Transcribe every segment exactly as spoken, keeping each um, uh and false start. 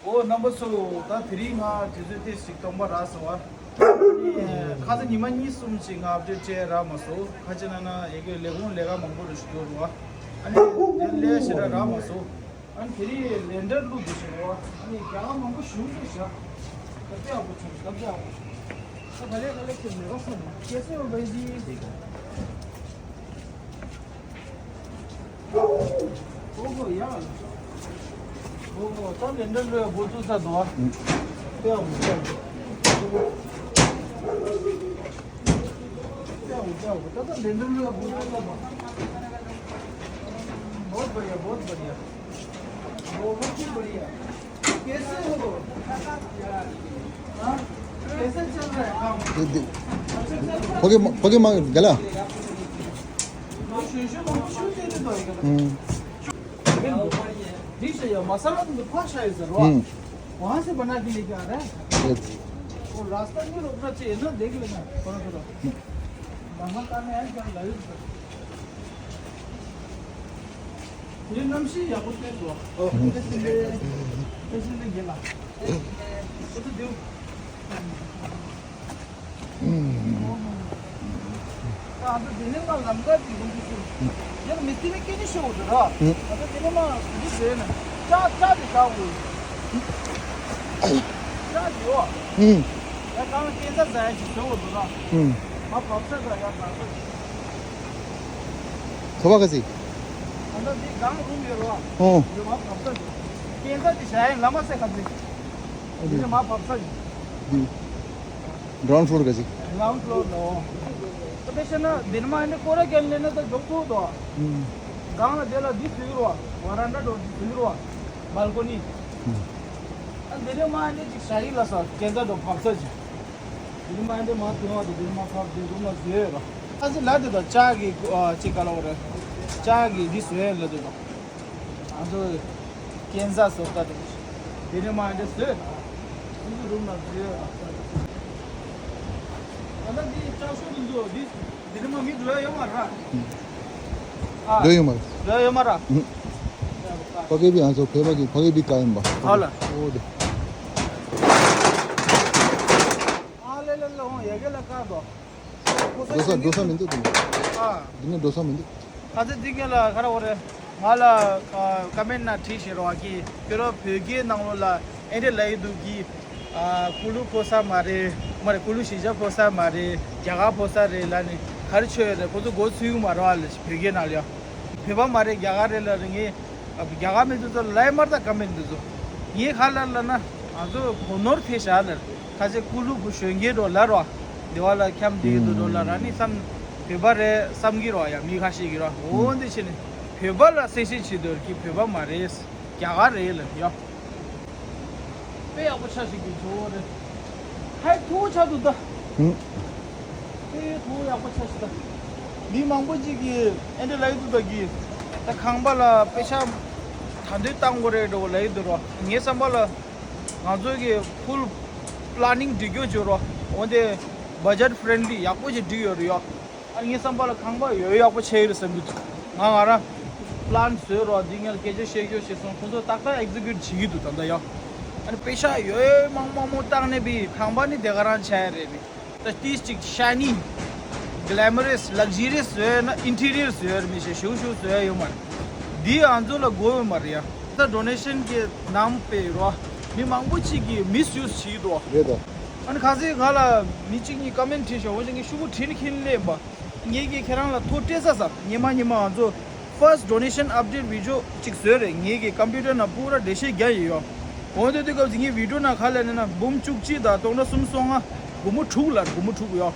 ཨོ་རྣམ་པ་ཚོ། ད་དེ་རིང་ང་དུས་ཚོད་ཏོག་ཙམ་ཞིག་སྟོང་པ་རག་སོང་བ། ཨ་ནི་ཁ་སང་ཉི་མ་གཉིས་གསུམ་ཅིག་ང་ཨབ་ཌེཊ་སྤྲད་རག་མ་སོང་། ཁ་ཅིག་ན་ན་ཡ་གི་ལས་ཁུངས་ལས་ཀ་མང་པོ་རེ་ཞིག་འདུག་རུ་བ། ཨ་ནི་དེ་ལས་ཞེ་དྲག་རག་མ་སོང་། ཨ་ནི་དེ་རིང་ལན་ཌན་བླུགས་འདུག་ཞེས་རུ་བ། ཨ་ནི་རྒྱ་གར་མང་པོ་ཞུགས་འདུག་ཤག་ད་ལྟ་ཡག་པོ་བྱུང་། ད་ལྟ་ཡག་པོ་བྱུང་། ད་ག་ལེ་ག་ལེ་ཁྱེད་མེད་པ་སོང་། ཁྱེད་སེ་བའི་ཟི། ཨོ་ཧོ་ཡ། ཨོ་ཧོ། ད་ལན་ཌན་རུ་ཡ་འགོ་བཙུགས་ཚར་འདུག་ཨ། ཨུ། ཏེ་ཨོ་ཏེ་ཨོ། ཏེ་ཨོ་ཏེ་ཨོ། ད་ད་ལན་ཌན་རུ་ཡ་འགོ་བཙུགས་ཚར་འདུག बहुत बढ़िया, बहुत बढ़िया। बहुत ही बढ़िया। कैसे हो? हाँ? कैसे चल रहा है काम? ཕ་གི་ཕ་གི་མ་ག་ལ། ཕ་གི་མ་ག་ལ། ཨུམ། ལིང་ཤ་ཡ་མ་ས་ལ་དུ་ཕ་ཤ་ཡི་ཟེར་བ། ཨུམ། वहाँ से बना के लेके आ रहा है। वो रास्ता नहीं रोकना चाहिए ना, देख लेना थोड़ा थोड़ा। वहाँ का मैं क्या लाइव कर। ये नमशी या कुछ नहीं हुआ। ओ। कैसे ले, कैसे ले गेला। वो तो दो। ཨ་ད་དེ་ནས་མ་ལམ་ཀ་དེ་ཡོང་གི་ཚུལ། ཡང་མི་དེ་ནས་སྐད་ཆ་ཤོད་འདུག་ར། ཨ་ད་དེ་ནས་མ་འདི་བཟོས་ནས་ཅག་ཅག་དེ་ཅག་འོ། ཅག་དེ་འོ། ཡང་གང་ལ་སྐད་ཆ་ཟ་ཡ་ཞིག་བཟོ་འོ་འདུག་ར། མ་བབས་ས་ད་ཡང་གང་ས། ཁ་བ་ཁ་ཟིག་ཨ་ད་དེ་གང་རུམ་ཡོད་ར། ཨོ། དེ་མ་བབས་ས་ཞིག་སྐད་ཆ་དེ་བྱ་ཡ་ལ་མ་ཟེར་ཁ་ཟིག་དེ་ནས་མ་བབས་ས་ཞིག་འདི། གྲོང་ཚོར་ག་ཅིག་གྲོང་ཚོར་ལོ། ད་དཔེ་བཤད་ན་འདིར་མ་ཨ་ནི་སྐོར་ར་རྒྱག་ལེ་ན་ད་མགྱོགས་པོ་འདུག་ཨུམ། སྒང་ལ་དེ་ལ་འདི་ཟུག་རོ། ཝ་རན་ཌ་འགྲོ་འདི་ཟུག་རོ། བལ་ཀོ་ནི། ཨུམ། ཨ་འདིར་མ་ཨ་ནི་ཅིག་ཞ་ཡི་ལ་ས་གན་ད་འགྲོ་བབས་ས་ཅིག་འདིར་མ་ཨ་ནི་མ་དུང་བ་དེ་འདིར་མ་བབས་དེ་རུམ་ལ་ཟོས་རོ། ཨ་ཙི་ལ་དེ་ད་ལྕགས་ཀྱི་ཨ་ཅིག་ག་ལ་བ་རེད། ལྕགས་ཀྱི་འདི་ཟོས་ལ་དེ་ད། ང་ཚོ་ཀན་ཟ་སོབ་ད་དེ་དེ་ནས་མ་འདྲ་ཟོས། ང་ཚོ་རུམ་ལ་ཟོས། ད་ལྟ་འདི་ལྕགས་ཤོག་འདི་ཚོ་འདི་འདི་ནས་མ་མི་འགྲོ་ཡ་ཡོད་མ་ར། ཨ། འགྲོ་ཡོད་མ་ར། འགྲོ་ཡ་ཡོད་མ་ར། ཨུ། ཕ་གི་བི་ང་ཚོ་ཕེ་མ་གི་ཕ་གི་བི་ཀ་ཡིན་པ། ཧ་ལ། ཨོ་དེ། ཨ་ལེ་ལེ་ལེ་ཧོང་ཡ་གེ་ལ་ཀ་དོ། འགྲོ་ས་འགྲོ་ས་མི་འདུག་དེ་ནས། ཨ། འདི་ནས་འགྲོ་ས་མི་འདུག་ཨ་ཙི་འདི་ག་ལ་ག་ར་འོ་རེད། ང་ལ་ཨ་ཀ་མེན་ཊི་ནང་བྲིས་ཤེས་རོགས་གི་ཁྱོད་རང་བོད་སྐད་ནང་ལོགས་ལ་ཨེ་འདྲ་ལབ་ཡི་འདུག་གི། ཨ་ཀུ་ལུ་ཕོ་ས་མ་རེད། མ་རེད། ཀུ་ལུ་ཤི་ཇ་ཕོ་ས་མ་རེད། རྒྱ་གར་ཕོ་ས་རེད་ལབ་ནས་ག་རེ་ཆོས་ཡོད་རེད། ཁོ་ཚོ་མགོ་ཚོས་ཡོང་མ་རེད་ལ་བོད་སྐད་ནང་ལ་ཡ། བོད་པ་མ་རེད། རྒྱ་གར་རེད་ལབ་རེད། ངས་རྒྱ་གར་མི་འདུག་ཚོ་ལབ་མ་རེད། ད་ཀ་མེན་ཊི་འདུག་ཚོ་ངས་ག་ལ་ལབ་ན་ང་ཚོ་གོ་ནོར་ཕེ་ཤ་ལ། ཁ་ཆེ་ཀུ་ལུ་བུ་གཞོན་སྐྱེས་འགྲོ་ལ་རོ། དེ་བ་ལ་འཁྱམ་བསྡད་ཀྱི་འདུག་འགྲོ་ལ་ར་ནི་བསམ། བོད་པ་རེད་བསམ་གྱི་རོ་ཡ། མི་ཁ་ཤས་ཀྱི་རོ་འོ་འདི་ཕྱི་ནས་བོད་པ་ལ་གསལ་བཤད་བྱེད་འདོད་ཀྱི་བོད་པ་མ་རེད། རྒྱ་གར་རེད་ལ་ཡ། དཔེ་ཡག་པོ་ཆ་ཞིག་གི་ཇོ་བོ་རེད། ཧའི་ཐུ་བོ་ཆ་འདུག་ད། ཧུམ། དཔེ་ཐུ་བོ་ཡག་པོ་ཆ་ཞིག་ད། མི་མང་པོ་ཅིག་གིས་ཨེ་འདྲ་ལབ་ཡི་འདུག་ད་གི། ད་ཁང་པ་ལ་དཔེ་ཆ་ད་འདོད་བཏང་དགོས་རེད་འགྲོ་ལབ་ཡི་འདུག་རོ། ངའི་བསམ་པ་ལ། ང་ཚོ་གི་ཕུལ་པ་ལ་ནིང་སྒྲིག་རྒྱུ་བྱོས་རོགས། འོན་ཏེ་བ་ཇེཊ་ཕ་རེན་ལི་ཡག་པོ་ཞིག་སྒྲིག་ཡོད་རེད་ཡོ། ཨ་ངའི་བསམ་པ་ལ་ཁང་པ་ཡོད་ཡག་པོ་ཆགས་ཡོད་རེད་བསམ་གྱི་འདུག་ང་ང་རང་པ་ལན་བཟོས་རོགས། འདི་ངས་སྐད་ཆ་བཤད་རྒྱུ་བཤད་སོང་། ཁོང་ཚོ་ཏག་ཏག་ཨེག་ཟི་ཀིའུཊ་བྱེད་ཀྱི་འདུག་ད་ལྟ་ཡོ། ཨ་ནི་པེ་ཤ་ཡོད་མང་མང་མང་བཏང་ནས་བི་ཁང་པ་ནི་དེ་ག་རང་ཆགས་ཡ་རེད་ནི། ད་ཏིས་ཅིག་ཤ་ནི། གི་ལེ་མ་རེས་ལག་ཇི་རེས་བཟོས་ན་ཨིན་ཊི་རི་ཡར་བཟོས་ར་མི་ཤེས་ཞུ་ཞུ་བཟོས་ཡ་ཡོད་མ་རེད། འདི་ང་ཚོ་ལ་དགོས་ཡོད་མ་རེད་ཡ། ད་ཌོ་ནེ་ཤན་གྱི་ནང་པའི་རོ། མི་མང་པོ་ཅིག་གིས་མིས་ཡུས་བྱེད་ཀྱི་འདུག་རེད་ད། ཨ་ནི་ཁ་སང་ང་ལ་མི་གཅིག་གཉིས་ཀ་མེན་ཊི་བྲིས་ཤག་འོན་ཀྱང་ངས་ཤུ་གུ་བྲིས་ནས་ཁྱེར་སླེབས་པ། ངས་ཀྱིས་ཁྱེད་རང་ལ་ཐུགས་སྤྲད་ས་ས་ཉི་མ་ཉི་མ་ང་ཚོ་ཕར་སི་ཊི་ཌོ་ནེ་ཤན་ཨབ་ཌེཊ་བི་ཌི་ཡོ་གཅིག་བཟོས་རེད། ངས་ཀྱིས་ཀམ་པུ་ཊར་ནང་པུ་ར་འགྲེལ་བཤད་རྒྱག་ཡི་ཡོད། འོན་ཏེ་དུས་སྐབས་ཀྱི་ངའི་བི་ཌི་ཡོ་ནང་ག་ལ་ནས་ན་འབུམ་བཅུ་གཅིག་དང་སྟོང་ཕྲག་སུམ་སོ་ལྔ་དགུ་མོ་དྲུག་ལ་དགུ་མོ་དྲུག་ཡོད།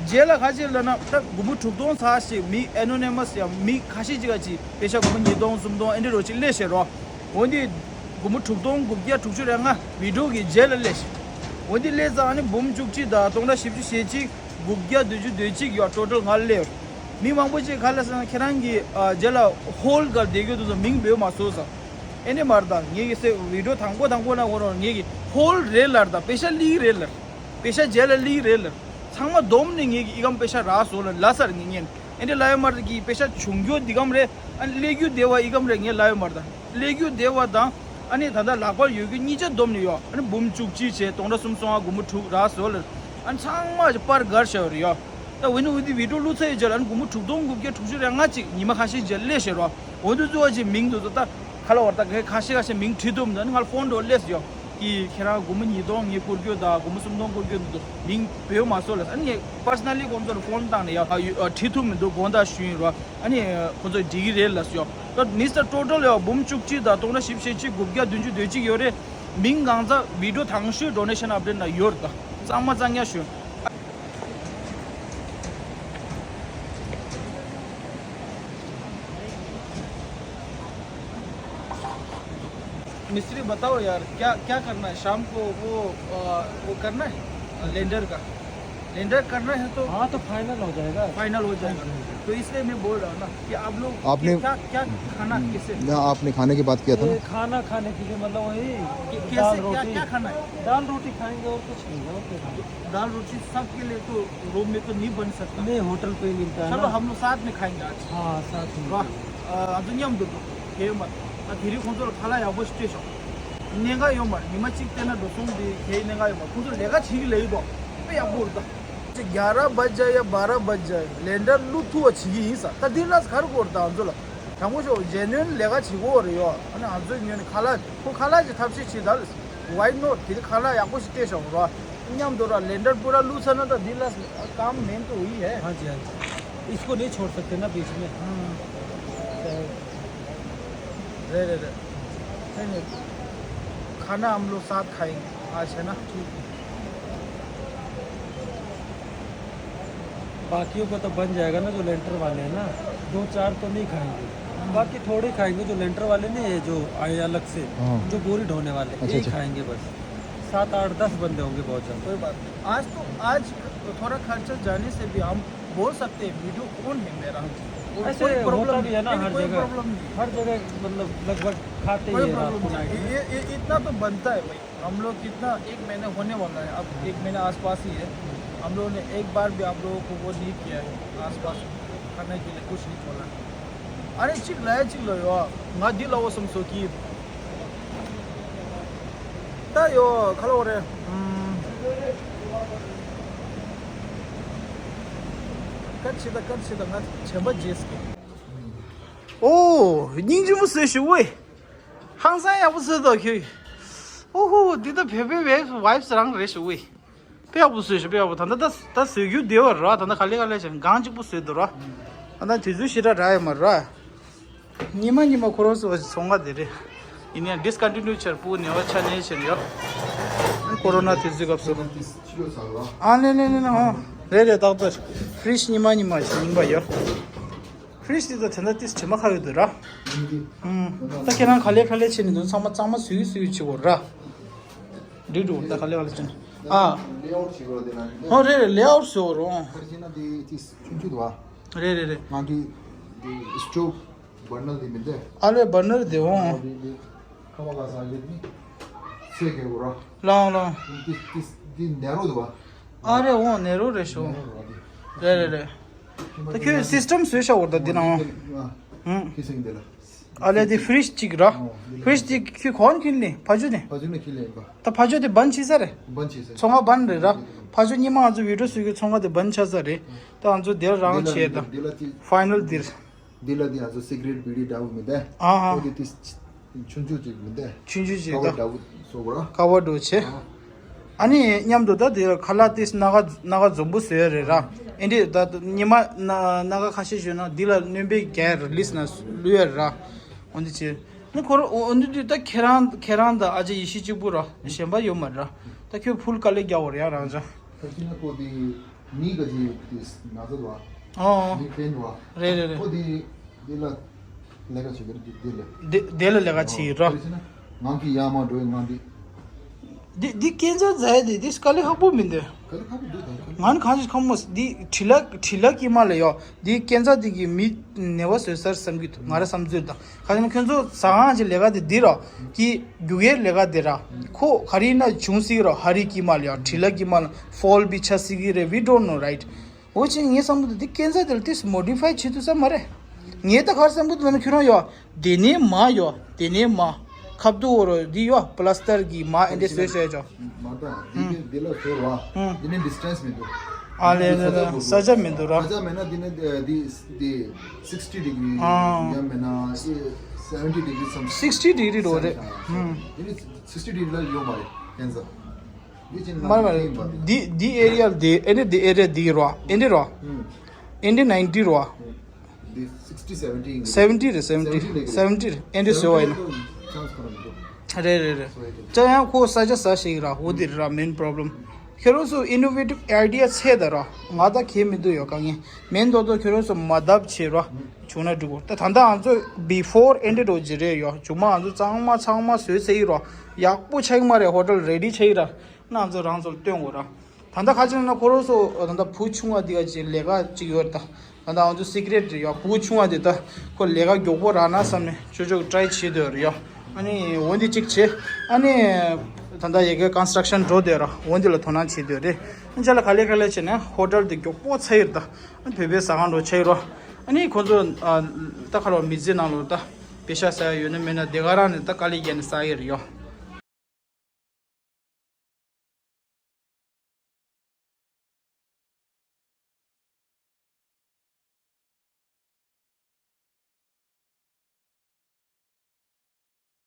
རྗེས་ལ་ཁ་ཅིག་ལ་ན་ད་དགུ་མོ་དྲུག་སྟོང་ཚར་ཞིག་མི་ཨེ་ནོ་ནི་མ་སི་ཡང་མི་ཁ་ཤས་ཅིག་ག་ཅིག་པེ་ཤ་སྒོར་མོ་ཉིས་སྟོང་སུམ་སྟོང་ཨེ་འདྲ་རོ་ཅིག་སླེབས་ཤེས་རོ། འོན་ཏེ་སྒོར་མོ་དྲུག་སྟོང་དགུ་བརྒྱ་དྲུག་ཅུ་རེ་ལྔ་བི་ཌི་ཡོ་གི་རྗེས་ལ་སླེབས་ཤིང་། འོན་ཏེ་སླེབས་ཙང་ཨ་ནི་འབུམ་བཅུ་གཅིག་དང་སྟོང་ཕྲག་བཞི་བཅུ་ཞེ་གཅིག་དགུ་བརྒྱ་བདུན་ཅུ་དོན་གཅིག་ཡོད་ཊོ་ཊལ་ང་སླེབས། མི་མང་པོ་ཅིག་ག་ལ་ཟེར་ན་ཁྱེད་རང་གི་ཨ་རྗེས་ལ་ཧོལ་ག་བསྡད་རྒྱུ་དུ་མིང་འབོད་མ་སོང་ཟེར། ཨེ་ནི་མ་རེད་ད། ངེད་ཀྱི་སེ་བི་ཌི་ཡོ་དང་པོ་དང་པོ་ན་འོ་རོ་ངེད་ཀྱི་ཧོལ་རེད་ལར་ད། པེ་ཤ་ལི་རེད་ལར། པེ་ཤ་རྗེས་ལ་ལི་རེད་ལར། ཚང་མ་བསྡོམས་ནས་ངེད་ཀྱི་ཨི་ཀམ་པེ་ཤ་རག་སོང་ལ་ལ་སར་ངེད་ངེད་ཨེ་འདྲ་ལ་ཡོད་མ་རེད་ཀྱི། པེ་ཤ་བྱུང་རྒྱུ་འདི་ཀམ་རེད། ཨ་ནི་སླེབས་རྒྱུ་དེ་བ་ཨི་ཀམ་རེད་ངས་ལབ་ཡོད་མ་རེད་ད། སླེབས་རྒྱུ་དེ་བ་དང་ ཨ་ནི་ད་ལྟ་ལག་པར་ཡོད་རྒྱུ་གཉིས་ཆ་བསྡོམས་ནས་ཡོད། ཨ་ནི་འབུམ་བཅུ་གཅིག་བྱས། སྟོང་ཕྲག་སུམ་ཅུ་སོ་ལྔ། སྒོར་མོ་དྲུག་རག་སོང་ལ། ཨ་ནི་ཚང་མ་པར་བརྒལ་བྱས་པ་རེད་ཡོད། ད་འོ་ན་འོ་དེ་བི་ཌིའོ་བླུགས་ཚར་ཡོད་ཅེས་ལ། ཨ་ནི་སྒོར་མོ་དྲུག་སྟོང་དགུ་བརྒྱ་དྲུག་ཅུ་རེ་ལྔ་ཅིག་ཉི་མ་ཁ་ཤས་རྗེས་སླེབས་བྱས་རོགས། འོ་དེ་ཚོ་ཅིག་མིང་དེ་ཚོ་ད་ག་ལབ་དགོས་རེད། ད་ག་ཁ་ཤས་ཁ་ཤས་མིང་བྲིས་ཐུབ་མི་འདུག། ཨ་ནི་ང་ལ་ཕོན་འགྲོ་སླེབས་ཡོད། ཀྱིས་ཁྱེད་རང་སྒོར་མོ་ཉིས་སྟོང་ངས་བསྐུར་རྒྱུ་དང་སྒོར་མོ་སུམ་སྟོང་བསྐུར་རྒྱུ་འདུག། མིང་བོས་མ་སོང་ལབ། ཨ་ནི་ངས་པར་སོ་ན་ལི་ཁོང་ཚོར་ཕོན་བཏང་ནས་ཡ་ཨ་ཡོ་ཨ་བྲིས་ཐུབ་མི་འདུག། དགོངས་དག་ཞུ་ཡིན་རོགས། ཨ་ནི་ཁོང་ཚོས་འགྲིག་གི་རེད་ལབ་སོང་། ད་ནི་ས་ཊོ་ཊལ་ཡ་འབུམ་བཅུ་གཅིག་དང་སྟོང་ཕྲག་བཞི་བཅུ་ཞེ་གཅིག་དགུ་བརྒྱ་བདུན་ཅུ་དོན་གཅིག་ཡོད་རེད། མིང་གང་ཚ་བི་ཌིའོ་དང་ཤོས་ཌོ་ནེ་ཤན་ཨབ་ཌེཊ་ན་ཡོད་རེད། ད་གཙང་མ་གཙང་ཉག་ཞུ། मिस्त्री बताओ यार, क्या क्या करना है शाम को? वो अ, वो करना है लेंटर का। लेंटर करना है तो हाँ, तो फाइनल हो जाएगा। फाइनल हो जाएगा। हाँ जी। तो इसलिए मैं बोल रहा हूँ ना कि आप लोग आपने क्या क्या खाना हम्म, कैसे? ना, आपने खाने की बात किया था ना? ये खाना खाने के लिए मतलब वही कि- दाल कैसे क्या रोटी। क्या खाना है? दाल रोटी खाएंगे और कुछ नहीं है, और क्या खाएंगे? दाल रोटी सबके लिए तो रूम में तो नहीं बन सकता। नहीं, होटल पे ही मिलता है चलो ना। हम लोग साथ में खाएंगे आज। हाँ, साथ में वाह। खाएंगे। ཨ་ཚོ་མཉམ་དུ་འགྲོ་གལ་ཡོད་མ་རེད། ད་དེ་རིང་ཁོང་ཚོར་ཁ་ལག་ཡག་པོ་ཞིག་སྤྲད་ཤོག། གནད་འགག་ཡོད་མ་རེད། ཉི་མ་གཅིག་བལྟས་ན་འགྲོ་སོང་དེ་གལ་གནད་འགག་ཡོད་མ་རེད། ཁོང་ཚོ་ལས་ཀ་བྱེད་ཀྱི་ལས་ཡོད་དོ། དཔེ་ཡག་པོ་རེད་ད། ग्यारह बज जाए या बारह बज जाए, लेंटर བླུག་ཐུབ་པ་བྱེད་ཀྱི་ཡིན་ས། ད་འདི་ལ་ག་རེ་དགོས་རེད་ད་ང་ཚོ་ལ། དྲང་པོ་ཤོད། जेन्युइन ལས་ཀ་བྱེད་དགོས་རེད་ཡོད། ཨ་ནི་ང་ཚོའི་ངོས་ནས་ཁ་ལག་ཁོ་ཁ་ལག་གི་ཐབས་ཤེས་བྱེད་ད། Why not? དེ་ཁ་ལག་ཡག་པོ་ཞིག་སྤྲད་ཤོག་རོ། མཉམ་དུ་ར་लेंटर पूरा བླུག་ཚར་ན་ད་འདི་ལ་काम मेन तो वही है। हाँ जी, हाँ जी। इसको नहीं छोड़ सकते ना बीच में। हम्म। तो रे रे रे। नहीं, नहीं। खाना हम लोग साथ खाएंगे आज, है ना? ठीक है। बाकियों का तो बन जाएगा ना, जो लेंटर वाले हैं ना, दो चार तो नहीं खाएंगे, बाकी थोड़े खाएंगे। जो लेंटर वाले नहीं है, जो आए अलग से, हाँ। जो बोरी ढोने वाले, अच्छा, यही अच्छा। खाएंगे बस। सात आठ दस बंदे होंगे बहुत ज़्यादा। कोई बात नहीं, आज तो, आज थोड़ा खर्चा जाने से भी हम बोल सकते हैं, वीडियो ऑन है मेरा। और ऐसे कोई होता प्रॉब्लम भी है ना, नहीं, हर कोई जगह, प्रॉब्लम नहीं है। हर जगह मतलब लगभग खाते ही कोई हैं रात प्रॉब्लम को नहीं। नाइट में। ये, ये इतना तो बनता है भाई। हम लोग कितना, एक महीने होने वाला है, अब एक महीने आसपास ही है। हम लोगों ने एक बार भी आप लोगों को वो नहीं किया है, आसपास खाने के लिए कुछ नहीं बोला। अरे चिक लाया चिक लो यो, ང་འདི་ལ་འོ་སོང་སོ་ཀི། ད་ཡོ་ཁ་ལོ་རེ། ཀ་ཆི་ད་ཀ་ཆི་ད་ང་ཆེན་པ་རྗེས་སུ། ཨོ་སྙིང་རྗེ་མོ་བཟོས་ཤིག་ཝེ། ཧང་སང་ཡག་པོ་བཟོས་འདུག་ཁྱོད། ཨོ་ཧོ་འདི་ད་བེ་བེ་བེ་ཝའིབ་སི་རང་རེད་ཤིག་ཝེ། དཔེ་ཡག་པོ་བཟོས་ཤག་དཔེ་ཡག་པོ། ད་ལྟ་ད་ད་བཟོ་རྒྱུ་བདེ་བ་ར། ད་ལྟ་ག་ལེ་ག་ལེ་བྱས་གང་གཅིག་པུ་བཟོས་འདུག་ར། ད་ལྟ་དུས་ཚོད་ཞེ་དྲག་རག་ཡོད་མ་རེད་ར། ཉི་མ་ཉི་མ་ཁོ་རང་ཚོ་བ་ཚོང་ཁང་དེ་རེད། ཡིན་ཡང་ཌིས་ཀོན་ཊི་ནིའུ་བྱས་པུ་ནེ་བ་ཆ་ནས་བྱས་ཡོད། ཁོ་རོ་ན་དུས་ཚོད་སྐབས་སུ། ཨ་ལེ་ལེ་ལེ་ལེ་ཧོ། རེད་རེད་ཏག་ཏག་ཧྥི་རིཇ་ཉི་མ་ཉི་མ་ཞིག་ཡིན་པ་ཡོད། ཧྥི་རིཇ་དེ་ད་དེ་འདྲ་ཏིས་དྲི་མ་ཁ་ཡོད་དུ་ར། ཨུམ། ད་ཁྱེད་རང་ག་ལེ་ག་ལེ་བྱས་ནས་འདུག་ཚང་མ་གཙང་མ་བཟོས་བཟོས་བྱེད་དགོས་ར། འགྲིག་འགྲོ་ད་ག་ལེ་ག་ལེ་བྱས་ནས། ཨ། ཧོ་རེད་རེད་ལེ་ཨའུཊ་བཟོ་རོ། རེད་རེད་རེད། ང་འདི་འདི་སི་ཊོབ་བར་ནར་འདི་མི་འདུག་ཨ་ལེ་བར་ནར་དེ་འོང་། ཁ་བ་ག་ས་ལེབ་ནི། ཚེ་གེ་གོ་ར། ལའོ་ལའོ། ཏི་ཏི་ཏི་ནེ་རོ་དུ་བ། ཨ་རེ་འོང་ནེ་རོ་རེ་ཤོ། ནེ་རོ་ར་དེ། རེད་རེད་རེད། ད་ཁྱོད་སིས་ཊམ་བཟོས་ཤག་འོ་ད་འདི་ན་འོང་། ཧུམ། ཁི་སེང་དེ་ལ། ཨ་ལེ་དེ་ཧྥི་རིཇ་གཅིག་ར། ཧྥི་རིཇ་དེ་ཁྱོད་གོན་ཁྱོད་ནི་ཕ་ཇོ་ནི། ཕ་ཇོ་ནི་ཁི་ལེ་ཡིན་པ། ད་ཕ་ཇོ་དེ་བན་ཆི་ས་རེད། བན་ཆི་ས། ཚོང་ཁང་བན་རེད་ར། ཕ་ཇོ་ཉི་མ་ང་ཚོ་བི་ཌིའོ་བཟོས་ཀྱི་ཚོང་ཁང་དེ་བན་ཆ་ས་རེད། ད་ང་ཚོ་དེར་རང་བྱས་ད། དེ་ལ་དེ། ཕའི་ནལ་དེར། འདི་ལ་འདི་ང་ཚོ་སི་ག་རེཊ་བི་ཌི་འདྲ་བོ་མི་འདུག་ཨ་ཨ། ཨོ་འདི་ཏི་ཆུང་ཆུང་ཅིག་མི་འདུག་ཆུང་ཆུང་ཅིག་ཀ་བ་ད་འདྲ་བོ་བཟོ་དགོས་ར། ཀ་བ་འདྲ་བོ་བྱས། ཨ། ཨ་ནི་མཉམ་དུ་ད་འདི་ཁ་ལག་ཏིས་སྣ་ཁ་སྣ་ཁ་འཛོམས་པོ་བཟོས་ཡོད་རེད་ར། ཨེ་འདྲི་ད་ཉི་མ་སྣ་སྣ་ཁ་ཁ་ཤས་ཞུས་ན་འདི་ལ་སྣོན་པའི་རྒྱལ་རི་ལིས་ན་ལུས་ཡོད་ར། འོ་འདི་བྱས། ནི་ཁོ་ར་འོ་འདི་དུས་ད་ཁྱེད་རང་ཁྱེད་རང་ད་ཨ་ཅེ་ཡེ་ཤེས་གཅིག་པུ་ར་གཞན་པ་ཡོད་མ་རེད་ར། ད་ཁྱོད་ཕུལ་དཀའ་ལས་རྒྱག་འོ་རེད་ཡ་རང་ཅག་ཁ་ཅིག་ན་ཁོ་དེ། མི་ག་ཅི་དེ་ན་ཚ་དུ་བ། ཨོ། མི་ཕན་བ། རེད་རེད་རེད། ཁོ་དེ་དེ་ལ་ལས་ཀ་བྱེད་ཀྱི་རེད། དེ་ལ། དེ་དེ་ལ་ལས་ཀ་བྱེད་ཀྱི་ར། ཨོ། དེ་ན་ང་གི་ཡ་མ་འགྲོ་ཡི་ང་འདི། འདི་འདི་སྐས་འཛེག་མཛད་དེ་འདི་དཀའ་ལས་ཁག་པོ་མི་འདུག་དཀའ་ལས་ཁག་པོ་འདུག་ད་ཁ། ང་ནི་གང་ཞིག་ཁམས་མོ་འདི་བྲི་ལ་བྲི་ལ་ཀི་མ་ལ་ཡོ། འདི་སྐས་འཛེག་འདི་གི་མི་ནེ་བ་བཟོས་ཚར་བསམ་གྱི་འདུག་ང་ར་བསམ་ཚུལ་དང་། ག་ཅི་ན་ཁྱོད་ཚོ་ཟ་ཁང་གི་ལས་ཀ་དེ་འདི་ར། ཀི་རྒྱུག་ཡའི་ལས་ཀ་དེ་ར། ཁོ་ག་རི་ན་བྱུང་སྲིད་ར་ཧ་རི་ཀི་མ་ལ་ཡ་བྲི་ལ་ཀི་མ་ལ་ཕོལ་བི་ཆ་སྲིད་ཀི་རེད། We don't know, right? འོ་ཅི་ངས་བསམ་གི་འདུག་འདི་སྐས་འཛེག་དེ་ལ་ཏིས་མོ་ཌི་ཕའི་བྱེད་ཐུབ་ས་མ་རེད། ངས་ད་ག་རེ་བསམ་གི་འདུག་ལབ་ན་ཁྱོད་རང་ཡ་དེ་ནས་མ་ཡ་དེ་ནས་མ། ཁབ་ཏུ་འོ་རོ་འདི་ཡོད་པ་ལ་སི་ཊར་གྱི་མ་ཨེ་འདྲ་བཟོས་བཟོས་ཅོ། མ་ད་འདི་ནི་འདི་ལ་བཟོས་ར། ཨུམ། འདི་ནི་ཌི་སི་ཊན་སི་མི་འདུག་ཨ་ལེ་ལེ་ལེ། ས་ཆ་མི་འདུག་ར། ས་ཆ་མེད་ན་འདི་ནི་འདི་འདི་sixty degree ཨ། ཡང་མེད་ན་seventy degree some sixty degree འགྲོ་རེད། ཨུམ། འདི་ནི་sixty degree ལ་ཡོད་མ་རེད་ཀན་སར། འདི་ཅིན་མར་མར་འདི་འདི་ཨེ་རི་ཡ་འདི་ཨེ་འདི་འདི་ཨེ་རི་ཡ་འདི་ར་ཨེ་འདི་ར། ཨུམ། ཨེ་འདི་ninety ར། འདི་sixty seventy seventy རེད། seventy རེད། seventy རེད། seventy རེད། ཨེ་འདི་བཟོས་བ་ཡིན་ན། རེད་རེད་རེད། ཅ་ཡང་ཁོ་ས་ཆ་ས་ཞིག་ར་འོ་དེ་ར་མེན་པོ་རོ་བྷི་ལེམ། ཁྱོད་རང་ཚོ་ཨི་ནོ་ཝེ་ཊིབ་ཨའི་ཌི་ཡ་ཚད་ད་ར་ང་ད་གལ་མི་འདུག་ཡོད་ག་ངས་མེན་དོ་དོ་ཁྱོད་རང་ཚོ་མ་བརྡབ་བྱེད་ར་བྱུང་ན་འགྲིག་གོ་ད་ད་ལྟ་ང་ཚོ་བི་ཕོར་ཨེ་འདི་འགྲོ་ཇི་རེད་ཡོད་བྱུང་མ་ང་ཚོ་ཚང་མ་ཚང་མ་བཟོས་ཚེ་ཡིན་ར་ཡག་པོ་ཆགས་ཀྱི་མ་རེད། ཧོ་ཊེལ་རེ་ཌི་ཆགས་ཡིན་ར་ང་ཚོ་རང་ཚོར་སྟོན་དགོས་ར། ད་ལྟ་ཁ་ཅིག་ན་ཁོ་རང་ཚོ་ད་ལྟ་བུ་ཆུང་བ་འདི་ག་ཅིག་ལས་ཀ་ཅིག་ཡོད་རེད་ད། ད་ལྟ་ང་ཚོ་སི་ཀི་རེ་ཊི་རེད་ཡ། བུ་ཆུང་བ་འདི་ད་ཁོ་ལས་ཀ་མགྱོགས་པོ་རག་ན་བསམ་ནས་ཅོ་ཅོ་ཊི་རའི་བྱེད་འདོད་རེད་ཡ། ཨ་ནི་འོ་འདི་གཅིག་བྱེད། ཨ་ནི་ད་ལྟ་ཡ་གི་ཀོན་སི་ཊྲག་ཤན་འགྲོ་འདོད་ར་འོ་འདི་ལ་དོ་སྣང་བྱེད་འདོད་རེད། ཨ་ཅ་ལ་ག་ལེ་ག་ལེ་བྱས་ནས་ཧོ་ཊེལ་འདི་མགྱོགས་པོ་ཚར་ཡོད་རེད་ད། ཨ་བོད་པའི་ཟ་ཁང་འགྲོ་ཆགས་ཡོད་ར། ཨ་ནི་ཁོ་ཚོ་ད་ཁ་ལོ་མི་ཚེ་ནང་ལོ་ད་པེ་ཤ་ཟ་ཡ་ཡོད་ན་མེད་ན་དེ་ག་རང་ནས་ད་དཀའ་ལས་བརྒྱབ་ནས་ཟ་ཡི་རེད་ཡ།